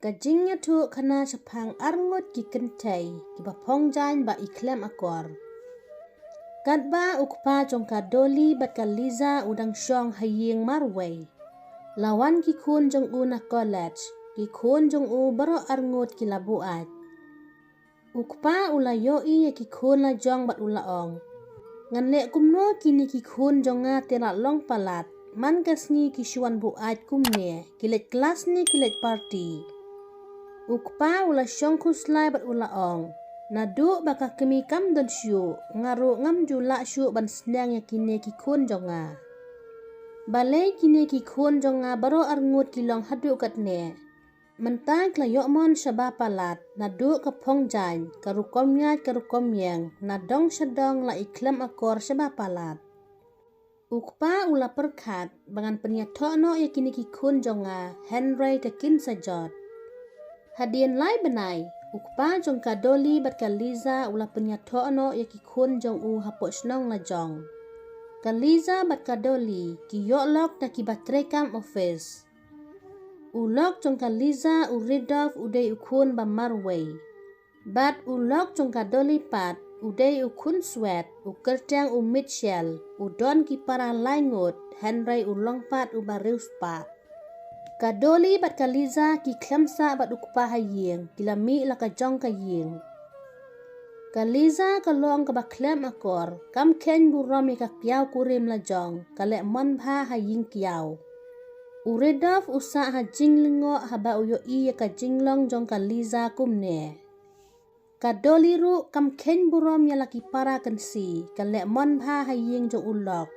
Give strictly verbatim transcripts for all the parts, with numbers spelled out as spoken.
Ka jingïathuh khana shaphang arngut ki kynthei kiba phong jaiñ ba i khlem akor. Katba u kpa jong ka Dolly bad ka Lisa u dang shong ha ïing marwei, la wan ki khun jong u na college, ki khun jong u baroh arngut ki la buaid. U kpa u la ïohi ïa ki khun la jong bad u la ong, ngan leh kumno kine ki khun jong nga te la long palat, man ka sngi ki shu wan buaid kumne, ki leit klas ne ki leit party. U kpa u la shong khuslai bad u la ong, naduh ba ka kmie kam don shuh, nga ruh ngam ju lah shuh ban sneng ïa kine ki khun jong nga. Balei kine ki khun jong nga baroh arngut ki long haduh katne. Mynta ki la ïoh mon shaba palat, naduh ka phong jaiñ, ka rukom ïaid ka rukom ïeng, na dong sha dong la i khlem akor shaba palat. U kpa u la pyrkhat ba ngan pynïathoh noh ïa kine ki khun jong nga, hynrei te kin sa jot. Hadien lai bnai, u kpa jong ka Dolly bad ka Lisa u la pynïathoh noh ïa ki khun jong u hapoh shnong la jong. Ka Lisa bad ka Dolly ki ïoh lok da kiba trei kam office. U lok jong ka Lisa u Rudolf u dei u khun ba marwei. Bad u lok jong ka Dolly pat u dei u khun Swet, u kyrteng u Mitchell, u don ki para lai ngut, hynrei u long pat uba riewspah. Ka Dolly bad ka Lisa ki khlem sah bad u kpa ha ïing, ki la mih la ka jong ka ïing. Ka Lisa ka long kaba khlem akor, kam kheiñ burom ïa ka kiaw kurim la jong, ka leh mon bha ha ïing kiaw. U Rudolf u sah ha jinglyngngoh haba u ïohi ïa ka jinglong jong ka Lisa kumne. Ka Dolly ruh kam kheiñ burom ïa la ki para kynsi, ka leh mon bha ha ïing jong u lok.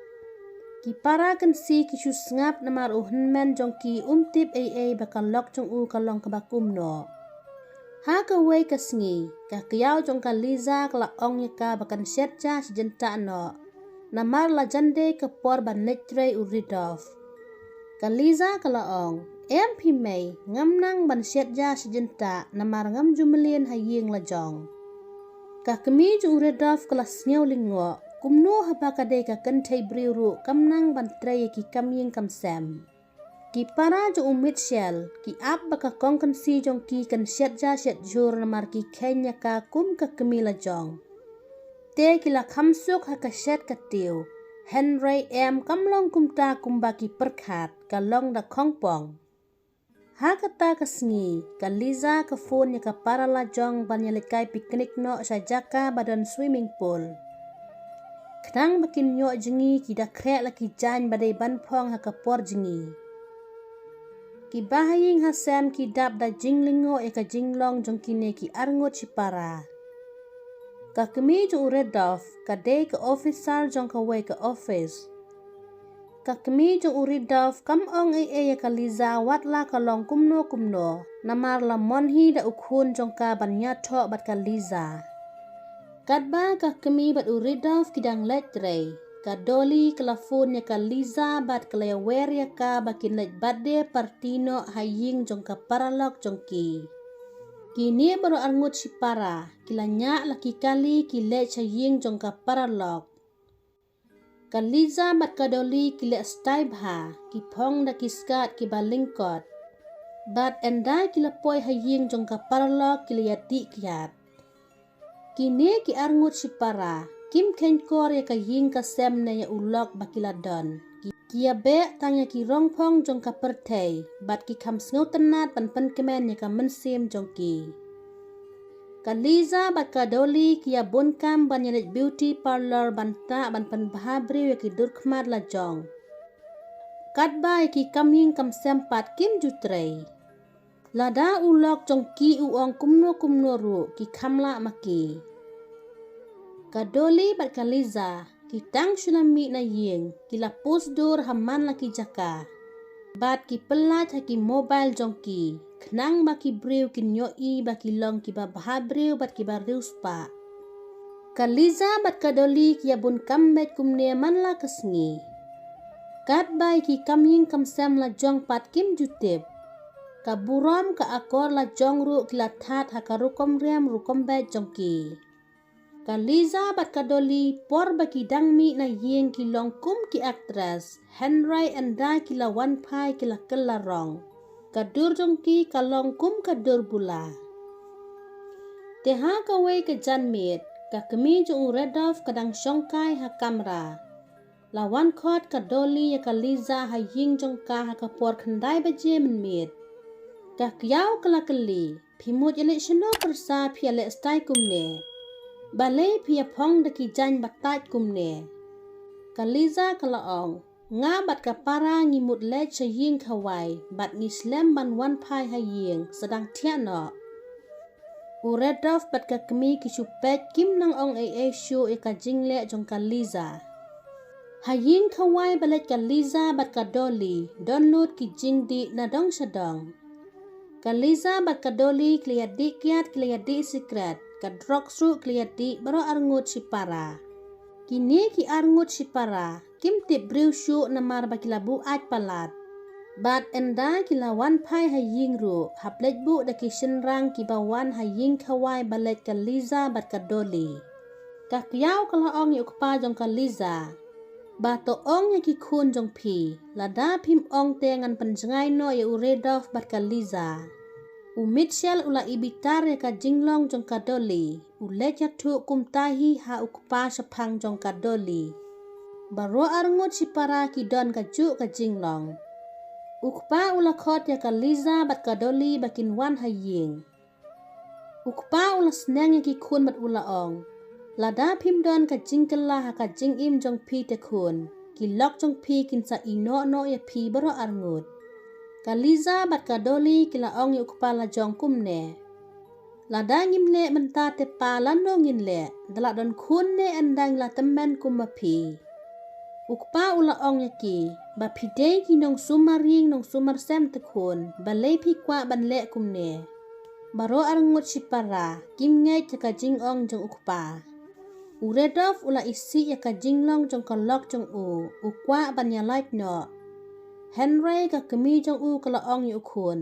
Ki para kynsi ki shu sngap namar u hynmen jong ki um tip ei ei ba ka lok jong u ka long kaba kumno. Ha kawei ka sngi, ka kiaw jong ka Lisa ka la ong ïa ka ba kan shet ja shi jyntah noh. Namar la jan dei ka por ban leit trei u Rudolf. Ka Lisa ka la ong, em phi mei, ngam nang ban shet ja shi jyntah namar ngam ju mlien ha ïing la jong. Ka kmie jong u Rudolf ka la sngew lyngngoh, kumno haba ka dei ka kynthei briew ruh kam nang ban trei ïa ki kam ïing kam sem. Ki para jong u Mitchell ki ap ba ka kong kynsi jong ki kan shet ja shet jhur namar ki kheiñ ïa ka kum ka kmie la jong. Te ki la kham suk ha ka shet ka tiew, hynrei em kam long kumta kumba ki pyrkhat, ka long da khongpong. Ha kata ka sngi, ka Lisa ka phone ïa ka para la jong ban ïaleit kai picnic noh sha jaka ba don swimming pool. Khnang ba kin ïoh jngi ki da khreh la ki jaiñ ba dei ban phong ha ka por jngi. Ki bahaïing hasem ki dap da jinglyngngoh ïa ka jinglong jong kine ki arngut shipara. Ka kmie jong u Rudolf ka dei ka officer jong kawei ka office. Ka kmie jong u Rudolf kam ong ei ei ïa ka Lisa wat la ka long kumno kumno, namar la mon hi da u khun jong ka ban ïathoh bad ka Lisa. Katba ka kmie bad u Rudolf ki dang leit trei, ka Dolly ka la phone ïa ka Lisa bad ka la ïawer ïa ka ba kin leit birthday party noh ha ïing jong ka paralok jong ki. Kine baroh arngut shipara ki la ñiah la ki kali ki leit sha ïing jong ka paralok. Ka Lisa bad ka Dolly ki leh style bha, ki phong da ki skirt kiba lyngkot. Bad ynda ki la poi ha ïing jong ka paralok ki la ïadih kiad. Kine ki arngut shipara kim kheiñkor ïa ka ïing ka sem ne ïa u lok ba ki la don. Ki, ki ïabeh tang ïa ki rong phong jong ka pyrthei bad ki kham sngewtynnad ban pynkmen ïa ka mynsiem jong ki. Ka Lisa bad ka Dolly ki ïa bun kam ban ïaleit beauty parlour ban tah ban pynbha briew ïa ki dur khmat la jong. Katba ïa ki kam ïing kam sem pat kim ju trei. Lada u lok jong ki u ong kumno kumno ruh ki kham lah ma ki. Ka Dolly bad ka Lisa ki tang shu la mih na ïing, ki la pus dur ha man la ki jaka. Bad ki pyllait ha ki mobile jong ki, khnang ba ki briew kin ïohi ba ki long kiba bha briew bad kiba riewspah. Ka Lisa bad ka Dolly ki ïa bun kam beit kumne man la ka sngi. Katba ïa ki kam ïing kam sem la jong pat kim ju tip. Ka burom ka akor la jong ruh ki la thad ha ka rukom riam rukom beit jong ki. Ka Lisa bad ka Dolly por ba ki dang mih na ïing ki long kum ki actress, hynrei ynda ki la wan phai ki la kylla rong. Ka dur jong ki ka long kum ka dur bula. Te ha kawei ka janmiet, ka kmie jong u Redov ka dang shongkai ha kamra. La wan khot ka Dolly ïa ka Lisa ha ïing jong ka ha ka por khyndai baje mynmiet. Ka kyiaw ka la kylli, phi mut ïaleh shano pyrsa phi ïaleh stai kumne. Balei phi ïaphong da ki jaiñ batait kumne. Ka Lisa ka la ong, nga bad ka para ngi mut leit sha ïing khawai bad ngi slem ban wan phai ha ïing sdang thiah noh. U Redov bad ka kmie ki shu peit kim nang ong ei ei shuh ïa ka jingleh jong ka Lisa. Ha ïing khawai ba leit ka Lisa bad ka Dolly, don lut ki jingdih na dong sha dong. Ka Lisa bad ka Dolly ki la ïadih kiad ki la ïadih sikret, ka drugs ruh ki la ïadih baroh arngut shipara. Kine ki arngut shipara, kim tip briew shuh namar ba ki la buaid palat. Bad ynda ki la wan phai ha ïing ruh, hap leit buh da ki shynrang kiba wan ha ïing khawai ba leit ka Lisa bad ka Dolly. Ka kyiaw ka la ong ïa u kpa jong ka Lisa. Ba to ong ïa ki khun jong phi, lada phim ong te ngan pynjngai noh ïa u Redov bad ka Lisa. U Mitchell u la i bitar ïa ka jinglong jong ka Dolly, u leit ïathuh kumta hi ha u kpa shaphang jong ka Dolly. Baroh arngut shipara ki don kajuh ka jinglong. U kpa u la khot ïa ka Lisa bad ka Dolly ba kin wan ha ïing. U kpa u la sneng ïa ki khun bad u la ong, lada phim don ka jingkylla ha ka jingim jong phi te khun, ki lok jong phi kin sa ïehnoh noh ïa phi baroh arngut. Ka Lisa bad ka Dolly ki la ong ïa u kpa lajong kumne, lada ngim leh mynta te pa lano ngin leh, da la don khun ne ynda ngi la tymmen kum ma phi. U kpa u la ong ïa ki, ba phi dei ki nongsumar ïing nongsumar sem te khun, balei phi kwah ban leh kumne. Baroh arngut shipara kim ngeit ïa ka jingong jong u kpa. U Redov u la isih ïa ka jinglong jong ka lok jong u, u kwah ban ïalait noh. Hynrei ka kmie jong u ka la ong ïa u khun,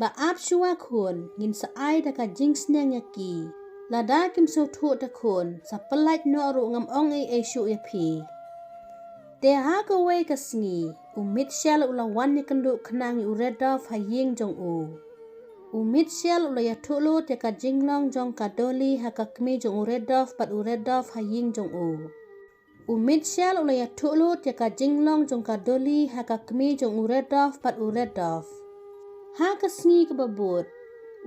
ba ap shuwa khun, ngin sa ai da ka jingsneng ïa ki. Lada kim sngewthuh te khun, sa pyllait noh ruh ngam ong ei ei shuh ïa phi. Te ha kawei ka sngi, u Mitchell u la wan ïakynduh khnang ïa u Redov ha ïing jong u. U Mitchell u la ïathuh lut ïa ka jinglong jong ka Dolly ha ka kmie jong u Redov bad u Redov ha ïing jong u. U Mitchell u la ïathuh lut ïa ka jinglong jong ka Dolly ha ka kmie jong u Redov bad u Redov. Ha ka sngi kaba bud,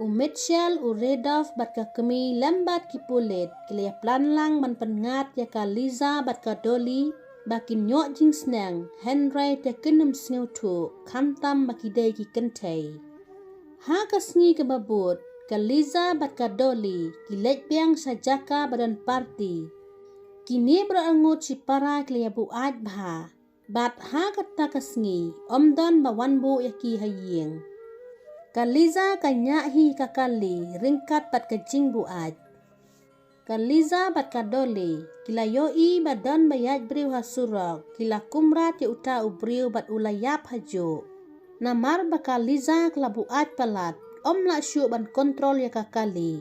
u Mitchell, u Redov bad ka kmie lem bad ki pulit ki la ïaplan lang ban pynngat ïa ka Lisa bad ka Dolly ba kin ïoh jingsneng, hynrei te kin ym sngewthuh, khamtam ba ki dei ki kynthei. Ha ka sngi kaba bud, ka Lisa bad ka Dolly ki leit biang sha jaka ba don party. Kine baroh arngut shipara ki la ïabuaid bha. Bad ha kata ka sngi, ym don ba wan buh ïa ki ha ïing. Ka Lisa ka ñiah hi ka kali, ryngkat bad ka jingbuaid. Ka Lisa bad ka Dolly, ki la ïohi ba don ba ïaid briew ha surok, ki la kumrat ïa uta u briew bad u la ïap hajuh. Namar ba ka Lisa ka la buaid palat, ym lah shuh ban kontrol ïa ka kali.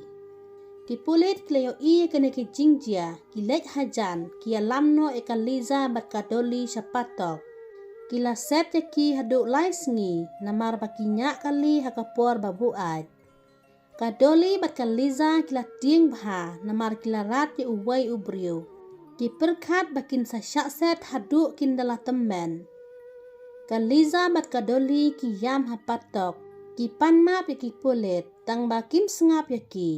Ki pulit ki la ïohi ïa kane ki jingjia, ki leit hajan, ki ïalam noh ïa ka Lisa bad ka Dolly sha patok. Ki la set ïa ki haduh lai sngi, namar ba ki ñiah kali ha ka por ba buaid. Ka Dolly bad ka Lisa ki la tieng bha, namar ki la rat ïa uwei u briew. Ki pyrkhat ba kin sa shah set haduh kin da la tymmen. Ka Lisa bad ka Dolly ki ïam ha patok, ki pan map ïa ki pulit, tang ba kim sngap ïa ki.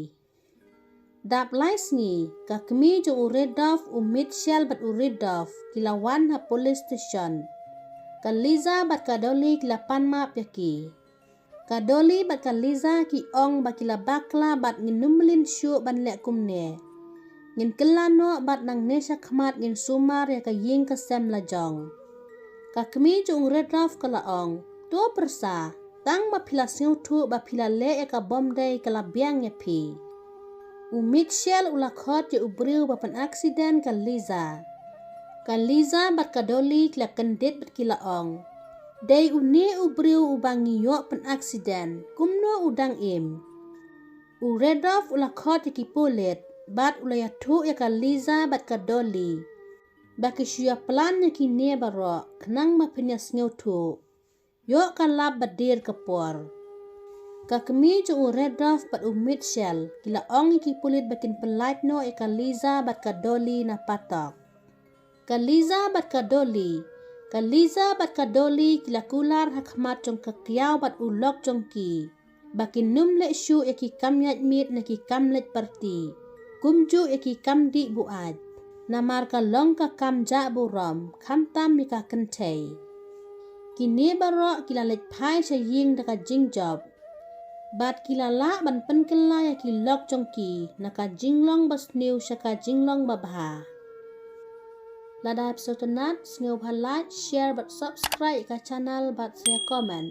Dap lai sngi, ka kmie jong u Redov, u Mitchell bad u Redov, ki la wan ha police station. Ka Lisa bad ka Dolly ki la pan map ïa ki. Ka Dolly bad ka Lisa ki ong ba ki la bakla bad ngin ym mlien shuh ban leh kumne. Ngin kylla noh bad nangne sha khmat ngin sumar ïa ka ïing ka sem lajong. Ka kmie jong u Redov ka la ong, to pyrsa, tang ba phi la sngewthuh ba phi la leh ïa ka bym dei ka la biang ïa phi. U Mitchell u la khot ïa u briew ba pyn-accident ka Lisa. Ka Lisa bad ka Dolly ki la kyndit bad ki la ong, dei une u briew uba ngi ïoh pyn-accident, kumno u dang im. U Redov u la khot ïa ki pulit, bad u la ïathuh ïa ka Lisa bad ka Dolly ba ki shu ïa plan ïa kine baroh, khnang ba phin ïa sngewthuh. Ïoh ka lap ba dier ka por. Ka kmie jong u Redruth bad u Mitchell ki la ong ïa ki pulit ba kin pyllait noh ïa ka Lisa bad ka Dolly na patok. Ka Lisa bad ka Dolly. Ka Lisa bad ka Dolly ki la kular ha khmat jong ka kiaw bad u lok jong ki ba kin ym leh shuh ïa ki kam ïaid miet ne ki kam leit parti, kumjuh ïa ki kam dih buaid. Namar ka long ka kam jah burom, khamtam ïa ka kynthei. Kine baroh ki la leit phai sha ïing da ka jingjop bad ki la lah ban pynkylla ïa ki lok jong ki na ka jinglong ba sniew sha ka jinglong ba bha. Lada phi sngewtynnat, sngewbha like, share bad subscribe ïa ka channel bad sa comment.